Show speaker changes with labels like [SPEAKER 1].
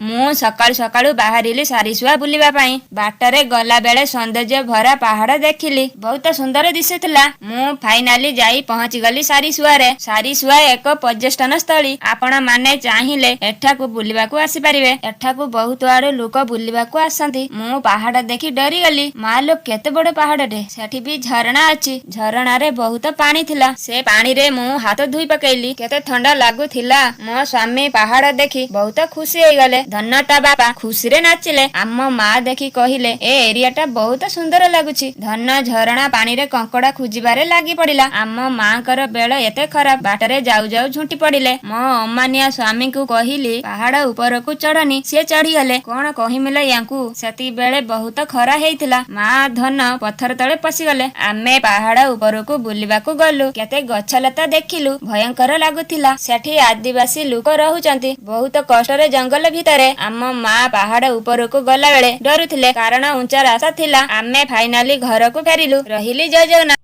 [SPEAKER 1] ମୁଁ ସକାଳୁ ସକାଳୁ ବାହାରିଲି ସାରିସୁଆ ବୁଲିବା ପାଇଁ। ବାଟରେ ଗଲାବେଳେ ସୌନ୍ଦର୍ଯ୍ୟ ଭରା ପାହାଡ଼ ଦେଖିଲି, ବହୁତ ସୁନ୍ଦର ଦିଶୁଥିଲା। ମୁଁ ଫାଇନାଲି ଯାଇ ପହଞ୍ଚିଗଲି ସାରିସୁଆରେ। ସାରିସୁଆ ଏକ ପର୍ଯ୍ୟଟନ ସ୍ଥଳୀ। ଆପଣମାନେ ଚାହିଁଲେ ଏଠାକୁ ବୁଲିବାକୁ ଆସିପାରିବେ। ଏଠାକୁ ବହୁତ ଆଡୁ ଲୋକ ବୁଲିବାକୁ ଆସନ୍ତି। ମୁଁ ପାହାଡ଼ ଦେଖି ଡରିଗଲି। ମାଲୋ, କେତେ ବଡ ପାହାଡ଼ଟେ! ସେଠି ବି ଝରଣା ଅଛି। ଝରଣାରେ ବହୁତ ପାଣି ଥିଲା। ସେ ପାଣିରେ ମୁଁ ହାତ ଧୋଇ ପକେଇଲି, କେତେ ଥଣ୍ଡା ଲାଗୁଥିଲା। ମୋ ସ୍ୱାମୀ ପାହାଡ଼ ଦେଖି ବହୁତ ଖୁସି ହେଇଗଲେ। ଧନ ତା ବାପା ଖୁସିରେ ନାଚିଲେ। ଆମ ମା ଦେଖି କହିଲେ, ଏ ଏରିଆଟା ବହୁତ ସୁନ୍ଦର ଲାଗୁଛି। ଧନ ଝରଣା ପାଣିରେ କଙ୍କଡା ଖୋଜିବାରେ ଲାଗି ପଡିଲା। ଆମ ମାଙ୍କର ବେଳ ଏତେ ଖରାପ, ବାଟରେ ଯାଉ ଯାଉ ଝୁଣ୍ଟି ପଡିଲେ। ମୋ ଅମାନିଆ ସ୍ୱାମୀଙ୍କୁ କହିଲି, ପାହାଡ ଉପରକୁ ଚଢନି, ସିଏ ଚଢିଗଲେ। କଣ କହିମିଲ ୟାଙ୍କୁ? ସେତିକି ବେଳେ ବହୁତ ଖରା ହେଇଥିଲା। ମା ଧନ ପଥର ତଳେ ପଶିଗଲେ। ଆମେ ପାହାଡ ଉପରକୁ ବୁଲିବାକୁ ଗଲୁ। କେତେ ଗଛଲତା ଦେଖିଲୁ, ଭୟଙ୍କର ଲାଗୁଥିଲା। ସେଠି ଆଦିବାସୀ ଲୋକ ରହୁଛନ୍ତି ବହୁତ କଷ୍ଟରେ ଜଙ୍ଗଲ ଭିତରେ। ଆମ ମା ପାହାଡ ଉପରକୁ ଗଲାବେଳେ ଡରୁଥିଲେ, କାରଣ ଉଞ୍ଚା ରାସ୍ତା ଥିଲା। ଆମେ ଫାଇନାଲି ଘରକୁ ଫେରିଲୁ। ରହିଲି, ଜୟ ଜଗନ୍ନାଥ।